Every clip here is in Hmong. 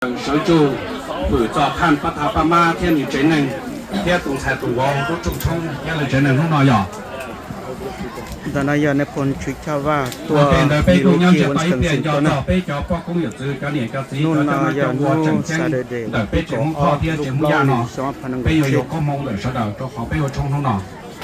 Sawv tsug hwm txog Thaj Pab Tha Pab Mab thiab nws tsev neeg, thiab tus ntxhais tus vauv lub rooj tshoob thiab lawv tsev neeg hnub no yog. Ntawm no yog nais phoo Tswv Chaj Vaj tuaj ntawd peb kuj nyob ntsiag to ib pliag nco txog peb cov poj koob yawm txwv, cov niam cov txiv, cov coj noj coj ua tseem ceeb ntawm peb tsev Hmoob Thoj thiab tsev Hmoob Yaj no. Peb yuav yuav koob hmoov ntawm sawv daws rau qhov peb ua tshoob hnub no.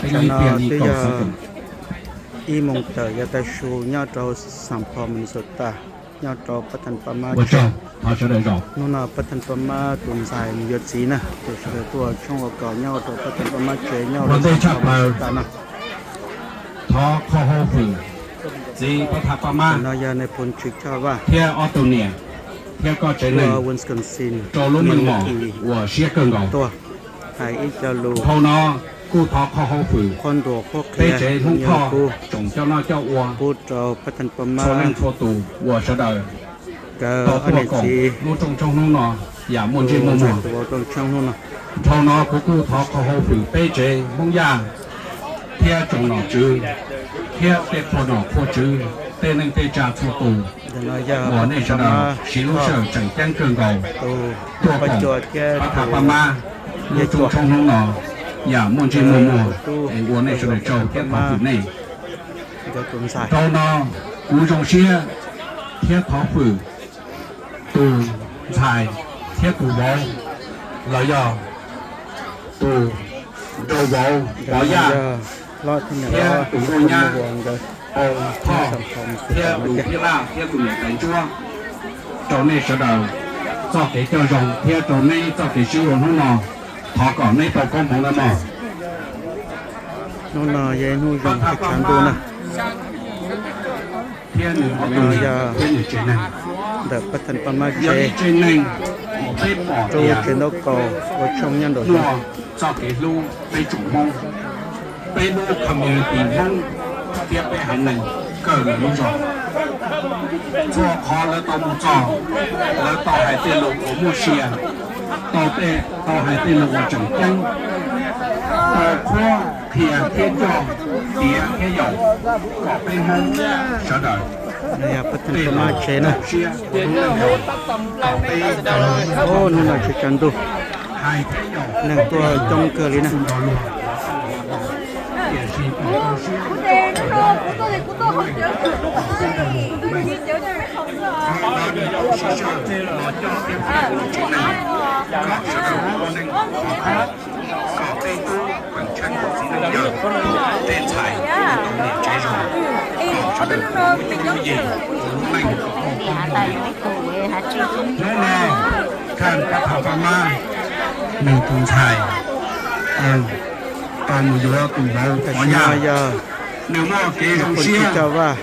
Peb nyob ib pliag li kaum xeeb. Ib moos tawm yav tav su nyob rau Saint Paul, Minnesota, nyob rau Pab Tha Pab Mab tsev. Hnub no Pab Tha Pab Mab tus ntxhais nws yuav txiv na, ces sawv daws tuaj ua tshoob ua kos nyob rau Pab Tha Pab Mab tsev nyob rau Saint Paul, Minnesota no. Thov qhov hauv hwm txiv Pab Tha Pab Mab no yog nais phoo Tswv Chaj Vaj thiab ob tug niam thiab koj tsev neeg rau lub meej mom uas siab kawg nkaus tuaj hais ib co lus. Dhau no kuj thov qhov hauv hwm qhuab ntuas qhuab qhia peb tsev Hmoob Thoj tsoom coj noj coj ua pub rau Pab Tha Pab Mab txhua leej txhua tus uas sawv daws tau tuaj koom lub rooj tshoob hnub no yam muaj ntsej muaj muag. Dhau no kuv kuj thov qhov hauv hwm peb tsev Hmoob Yaj thiab tsoom nom tswv thiab tej qhua nom qhua tswv, tej neej tej tsa txhua tus uas nej sawv daws siv lub sij hawm tseem ceeb kawg nkaus tuaj koom Pab Tha Pab Mab lub rooj tshoob hnub no yam muaj ntsej muaj muag es ua nej sawv daws tsaug thiab thov hwm nej. Dhau no kuv zoo siab thiab thov hwm tus ntxhais thiab tus vauv los yog tus nraug vauv Pov Yaj thiab tus nkauj nyab Pov Thoj thiab tus Phij Laj thiab tus niam tais Ntsuab rau nej sawv daws txoj kev coj zoo thiab rau neb txoj kev sib ua hnub no. Thov kom neb tau koob hmoov nawb mog. Hnub no yog ib hnub zoo tshaj tshav ntuj na. Thiab nws ua tug niam thiab nws tsev neeg ntawm Pab Tha Pab Mab tsev, tsev neeg uas peb pom tias tsev ntaub kaus ua tshoob nyob nraum muaj txoj kev hlub peb tsoom Hmoob, peb lub community Hmoob thiab peb haiv neeg kawg lawv lub zog. Txhua qhov lawv tau mus txog, lawv tau hais tej lus uas muaj sia, tau hais tej lus uas tseem ceeb, tau qhuab qhia thiab coj tiav thiab yaum kom peb Hmoob sawv daws tej los rau siab ua lub neej zoo, kom peb hnub no tshaj tshav ntuj, neeg tuaj coob kawg li na. Tiam sis kom rau siab kom peb sawv daws los coj thiab pab tsev neeg, kom sawv daws ua neej khov kho, kom tej tub peem tsheej txiv neej yawg, tej ntxhais tau niam tsev zoo, kom sawv daws ua lub cuab lub yig, ua lub neej kom muaj koob muaj npe. Hnub no Thaj Pab Tha Pab Mab nws tus ntxhais tau mus yuav tus vauv Pov Yaj, nws muaj kev zoo siab,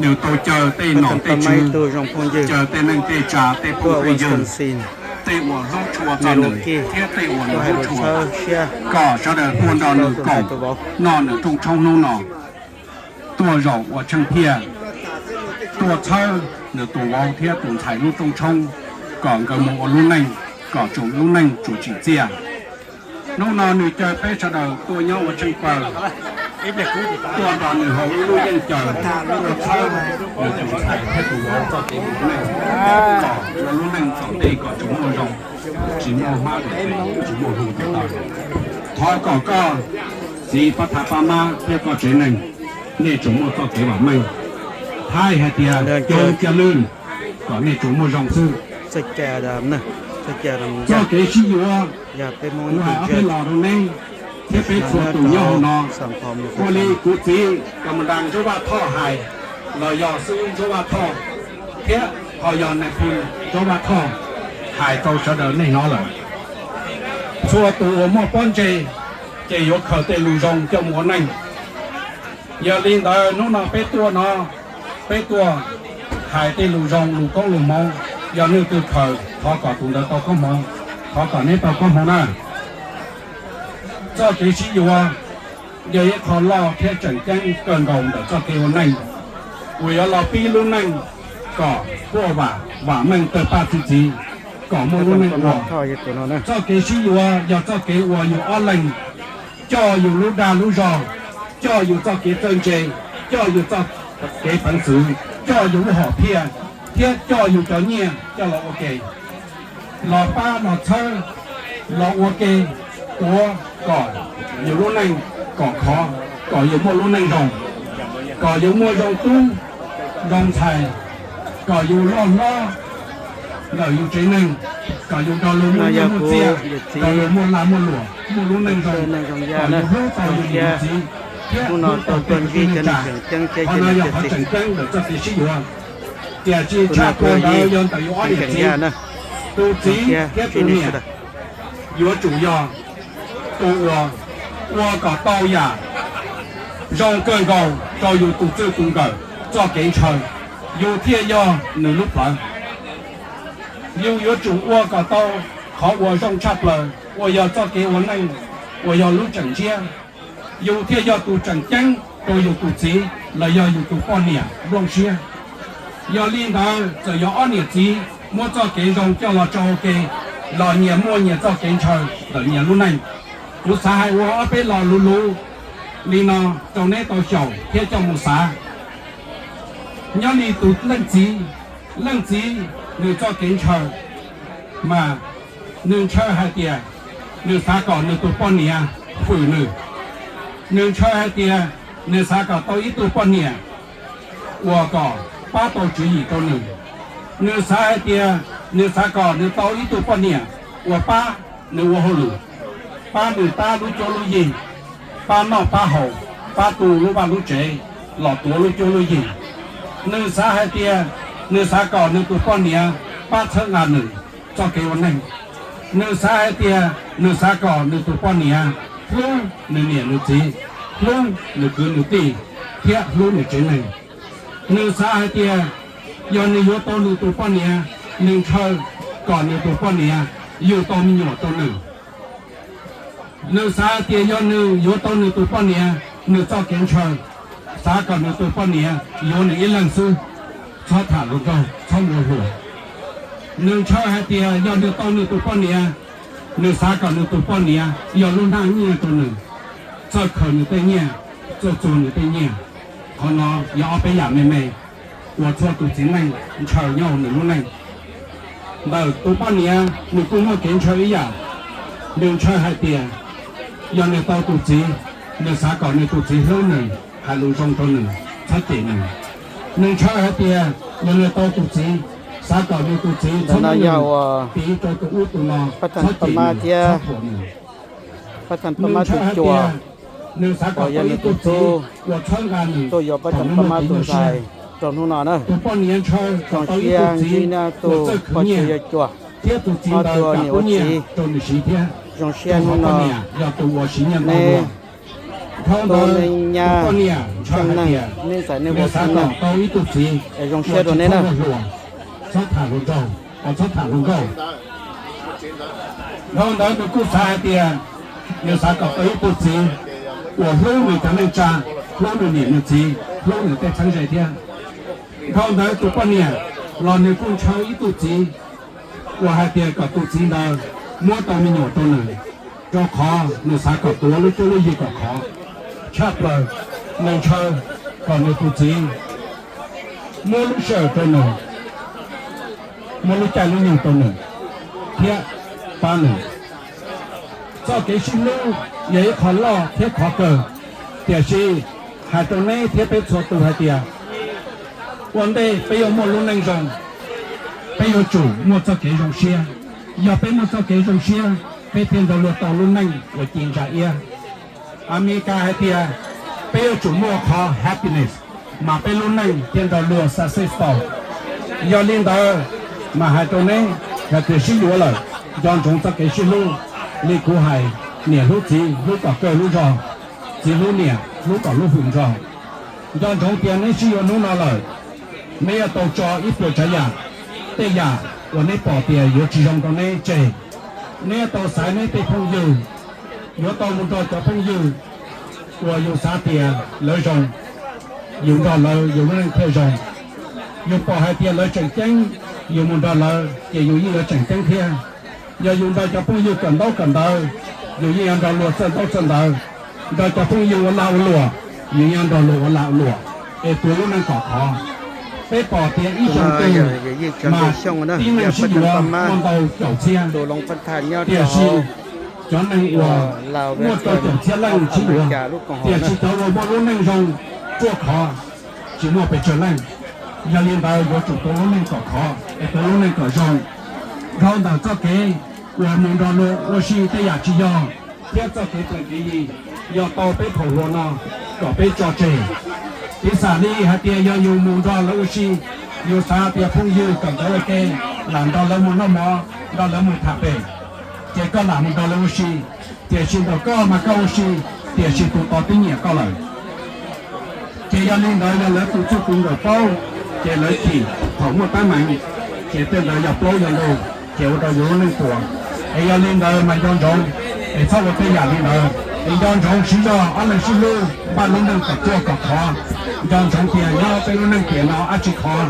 nws tau caw tej nom tej tswv, caw tej neej tej tsa, tej phooj tej ywg, tej uas hlub tshua txog nws thiab tej uas nws hlub tshua, kom sawv daws tuaj nrog nws koom noj nws rooj tshoob hnub no, tuaj zaum ua tsheej phiaj, tuaj txhawb nws tus vauv thiab tus ntxhais lub rooj tshoob, kom nkawd mus ua lub neej, kom tsoom lub neej tsuas tsim txiaj. Hnub no nws caw peb sawv daws tuaj nyob ua tsheej pawg, tuaj nrog nws haus ib lub yeej caws, tuaj txhawb nws tus ntxhais thiab tus vauv txoj kev mus neej, kom ua lub neej tom ntej kom tsuas muaj zoo, tsis muaj hmab dam tes, tsis muaj hu tes taw. Thov kom koj txiv Pab Tha Pab Mab thiab koj tsev neeg, nej tsuas muaj txoj kev vam meej. Thaib hais tias coob kiag lwj, kom nej tsuas muaj zoo xwb. Txoj kev sib yuav, kuv hais ob peb lo rau neb thiab peb txhua tus nyob hauv no, ua li kuv txiv Kam Mas Nras Ntsuab Vaj Thoj hais, los yog xib hwb Ntsuab Vaj Thoj, thiab ho yog nais phoo Ntsuab Vaj Thoj hais rau sawv daws nej hnov lawm. Txhua tus uas muaj pob ntseg ces yuav khaws tej lus zoo coj mus ua neej. Yog li ntawd hnub no peb tuaj no, peb tuaj hais tej lus zoo lus koob lus hmoov, yog leej twg khaws thov kom tus ntawd tau koob hmoov, thov kom neb tau koob hmoov na. Txoj kev sib yuav yog ib qho loj thiab tseem ceeb kawg nkaus ntawm txoj kev ua neej, uas yuav los pib lub neej kom quaj vam, vam meej tawg paj txi txiv, kom muaj lub neej ua. Txoj kev sib yuav yog txoj kev uas yus ob leeg coj yus lub dag lub zog, coj yus txoj kev txawj ntse, coj yus txoj kev peev xwm, coj yus lub hom phiaj, thiab coj yus cov nyiaj coj los ua ke. los pab los txhawb, los ua ke, tuav kom yus lub neej kom khov, kom yus muaj lub neej zoo, kom yus muaj zoo tub zoo ntxhais, kom yus loj hlob ntawm yus tsev neeg, kom yus nrog luag muaj nyiaj muaj txiaj, nrog luag muaj lag muaj luam, muaj lub neej zoo, kom yus hlub tau yus niam yus txiv thiab hlub tau tej kwv tij neej tsa. Qhov no yog qhov tseem ceeb ntawm txoj kev sib yuav. Tiam sis tshaj plaws ntawd yog ntawm yus ob niam txiv. Tus txiv thiab tus niam yuav tsum yog tus uas ua kom tau yam zoo kawg nkaus rau yus tus txij tus nkawm txoj kev ntshaw, yus thiaj yog nws lub plawv. Yus yuav tsum ua kom tau qhov uas zoo tshaj plaws uas yog txoj kev ua neej, uas yog lub tseem ntsiab, yus thiaj yog tus tseem ceeb rau yus tus txiv los yog yus tus poj niam nplooj siab. Yog li ntawd txawm yog ob niam txiv muab txoj kev zoo coj los tso ua ke los nyias muaj nyias txoj kev ntshaw ntawm nyias lub neej. Kuv xav hais ua ob peb lo luv luv li no rau neb tau xyaum thiab coj mus xav. Nyob li tus leej txiv, leej txiv nws txoj kev ntshaw mas nws ntshaw hais tias nws xav kom nws tus poj niam hwm nws. Nws ntshaw hais tias nws xav kom tau ib tug poj niam uas kom pab tau tswv yim rau nws. Nws xav hais tias nws xav kom nws tau ib tug poj niam uas pab nws ua hauj lwm, pab nws pab lub cuab lub yig, pab noj pab haus, pab tu lub vaj lub tsev, los tuav lub cuab lub yig. Nws xav hais tias nws xav kom nws tus poj niam pab txhawb nqa nws txoj kev ua neej. Nws xav hais tias nws xav kom nws tus poj niam hlub nws niam nws txiv, hlub nws kwv nws tij, thiab hlub nws tsev neeg. Nws xav hais tias yog nws yuav tau nws tus poj niam, nws ntshaw kom nws tus poj niam yug tau me nyuam rau nws. Nws xav hais tias yog nws yuav tau nws tus poj niam, nws txoj kev ntshaw xav kom nws tus poj niam yuav nws ib leeg xwb, txhob tham hluas nraug, txhob ua hluas. Nws ntshaw hais tias yog nws tau nws tus poj niam, nws xav kom nws tus poj niam yog lub hnab nyiaj rau nws, txawj khaws nws tej nyiaj, txawj txuag nws tej nyiaj. Qhov no yog ob peb yam me me uas txhua tus txiv neej ntshaw nyob nws lub neej. Ntawm tus poj niam nws kuj muaj kev ntshaw ib yam. Nws ntshaw hais tias yog nws tau tus txiv, nws xav kom nws tus txiv hlub nws, hais lus zoo rau nws, txhob cem nws. Nws ntshaw hais tias yog nws tau tus txiv, xav kom nws tus txiv txhob muab nws piv rau tus ub tus no, txhob cem nws, txhob thuam nws. Nws ntshaw hais tias nws xav kom tau ib tug txiv uas txhawb nqa nws thaum nws muaj kev nyuaj siab. Tus poj niam ntshaw kom tau ib tug txiv uas txawj khwv nyiaj, thiab tus txiv ntawd kam pub nyiaj rau nws siv thiab, rau qhov poj niam yog tus uas siv nyiaj ntau dua. Dhau ntawd tus poj niam ntshaw hais tias nws xav kom tau ib tug txiv uas tsis txhob muaj hluas, txhob tham hluas nraug, txhob tham hluas nkauj. Dhau ntawd nws kuj xav hais tias nws xav kom tau ib tug txiv uas hlub nws cov neej tsa, hlub nws niam nws txiv, hlub nws tej txheeb ze thiab. Dhau ntawd tus poj niam los nws kuj ntshaw ib tug txiv uas hais tias kom tus txiv ntawd muab tau me nyuam rau nws, rau qhov nws xav kom tuav lub cuab lub yig kom khov tshaj plaws. Nws ntshaw kom nws tus txiv muab lub sij hawm rau nws, muab lub caij lub nyoog rau nws, thiab pab nws. Txoj kev sib hlub yog ib qho loj thiab khov kawg, tiam sis hais rau neb thiab peb txhua tus hais tias ua ntej peb yuav muaj lub neej zoo, peb yuav tsum muaj txoj kev zoo siab. Yog peb muaj txoj kev zoo siab, peb thiaj nrog luag tau lub neej uas ci ntsa iab. Amelikas hais tias peb yuav tsum muaj qhov happiness mas peb lub neej thiaj nrog luag successful. Yog li ntawd mas hais rau neb, yog tias sib yuav lawm, nco ntsoov txoj kev sib hlub. Li kuv hais, niam hlub txiv hlub kom kawg lub zog, txiv hlub niam hlub kom lub hwm nrog. Nco ntsoov tias neb sib yuav hnub no lawm, neb yuav tau tso ib puas tsav yam, tej yam uas neb pom tias yuav tsis zoo rau neb tseg. Neb yuav tau xaiv neb tej phooj ywg, yuav tau mus nrog cov phooj ywg uas yus xav tias lawv zoo, yus nrog lawv yus lub neej thiaj zoo. Yus pom hais tias lawv tseem ceeb, yus mus nrog lawv ces yus yeej yuav tseem ceeb thiab. Yog yus nrog cov phooj ywg kawm ntaub kawm ntawv, yus yeej yuav nrog luag txawj ntaub txawj ntawv. Nrog cov phooj ywg ua lag ua luam, yus yeej yuav nrog luag ua lag ua luam, es tuav lub neej kom khov. Peb pom tias ib xyoo twg mas tib neeg sib yuav muaj ntau caum txhiab, tiam sis cov neeg uas muaj rau caum txhiab leej sib yuav, tiam sis cov uas muaj lub neej zoo ruaj khov tsis muaj pes tsawg leej. Yog li ntawd yuav tsum tua lub neej kom khov es tua lub neej kom zoo. Dhau ntawm txoj kev uas mus nrog luag ua si tej yam tsis yog thiab txoj kev plees kev yi yog tau peb thaum hluas no kom peb tso tseg. Piv xam li hais tias yog yus mus nrog lawv ua si, yus xav tias phooj ywg kawm ntawv ua ke, lam nrog lawv mus noj mov, nrog lawv mus tham pem, ces koj lam mus nrog lawv ua si, tiam sis ntawm koj mas koj ua si, tiam sis tus tod twb nyiam koj lawm. Ces yog li ntawd yog lawv tus txuj tus nkawm paub, ces lawv chim thaum muaj teeb meem, ces tej ntawd yog plaub yog ntug, ces ua rau yus lub neej puas. Es yog li ntawd mas nco ntsoov es txhob ua tej yam li ntawd. Es nco ntsoov siv zog ob leeg sib hlub, npaj lub neej kom ruaj kom khov. Nco ntsoov tias nyob peb lub neej tiam no dab tsi khov,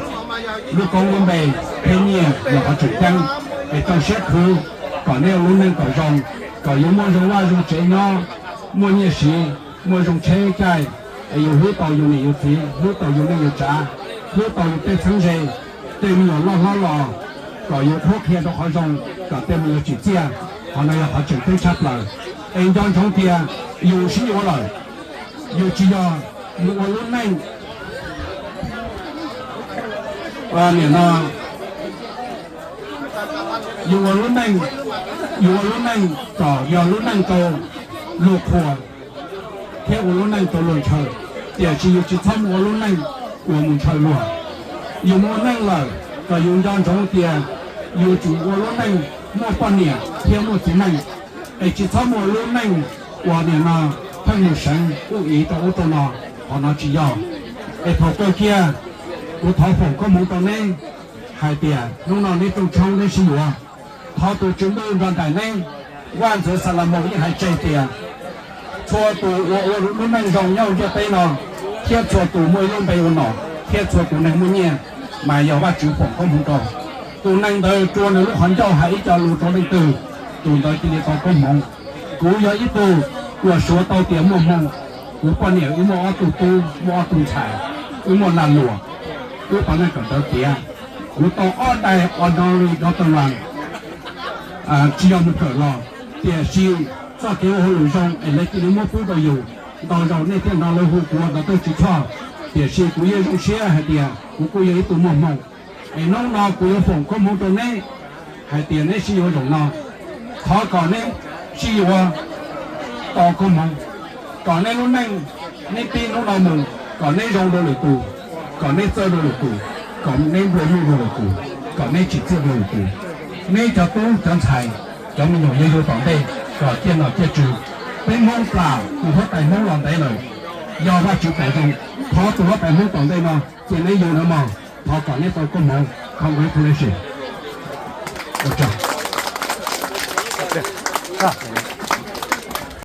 lub koob lub npe, thiab nyiaj los qhov tseem ceeb. Es rau siab khwv kom nej ua lub neej kom zoo, kom yuav muaj zoo vaj zoo tsev nyob, muaj nyiaj siv, muaj zoo tsheb caij, es yus hlub tau yus niam yus txiv, hlub tau yus neej yus tsav, hlub tau yus tej txheeb ze, tej me nyuam loj hlob los, kom yus qhuab qhia rau qhov zoo, kom tej me nyuam tsim txiaj. Qhov no yog qhov tseem ceeb tshaj plaws. Es nco ntsoov tias yus sib yuav lawm, yus tsis yog, yus ua lub neej, nim no, yus ua lub neej, yus ua lub neej kom yog lub neej rau luag qhuas, thiab ua lub neej rau luag ntshaw, tiam sis yus tsis txhob mus ua lub neej uas mus ntshaw luag. Yus mus ua neej lawm kom yus nco ntsoov tias yus tsum ua lub neej muaj poj niam thiab muaj txiv neej, es tsis txhob mus ua lub neej uas nim no pheej mus seev ub iv rau ub rau no, qhov no tsis yog. Es thaum kawg kiag, kuv thov foom koob hmoov rau neb hais tias hnub no neb rooj tshoob neb sib yuav, thov tus Tswv Ntuj nrog nraim neb. Vaj ntxwv Xalumoos yeej hais tseg tias txhua tus uas ua lub neej zoo nyob hauv ntiaj teb no, thiab txhua tus muaj ib lub npe ua nom, thiab txhua tus neeg muaj nyiaj, mas yog Vajtswv foom koob hmoov rau. Tus neeg ntawd rua nws lub qhov ncauj hais ib co lus rau leej twg, tus ntawd cia li tau koob hmoov. Kuv yog ib tug uas suav tau tias muaj hmoo, kuv poj niam wb muaj ob tug tub, muaj ob tug ntxhais, wb muaj lag luam, wb pab neej kawm ntawv tiav. Kuv tau ob daim honorary doctorate, tsis yog mus kawm los, tiam sis txoj kev ua hauj lwm zoo es lawv cia li muab pub rau yus. Ntau zaus nej thiaj hnov lawv hu kuv ua doctor tsis txhoj, tiam sis kuv yeej zoo siab hais tias kuv kuj yog ib tug muaj hmoo. Es hnub no kuv yuav foom koob hmoov rau neb hais tias neb sib yuav zaum no, thov kom neb sib yuav tau koob hmoov, kom neb lub neej, neb pib hnub no mus kom neb zoo dua lwm tus, kom neb txawj dua lwm tus, kom neb nplua nuj dua lwm tus, kom neb tsim txiaj dua lwm tus. Neb cov tub cov ntxhais, cov me nyuam yuav yug tom ntej kom ciaj nom ciaj tswv. Peb Hmoob plam tus huab tais Hmoob los ntev lawm, yog Vajtswv pom zoo, thov tus huab tais Hmoob tom ntej no cia neb yug na mog. Thov kom neb tau koob hmoov. Congratulations.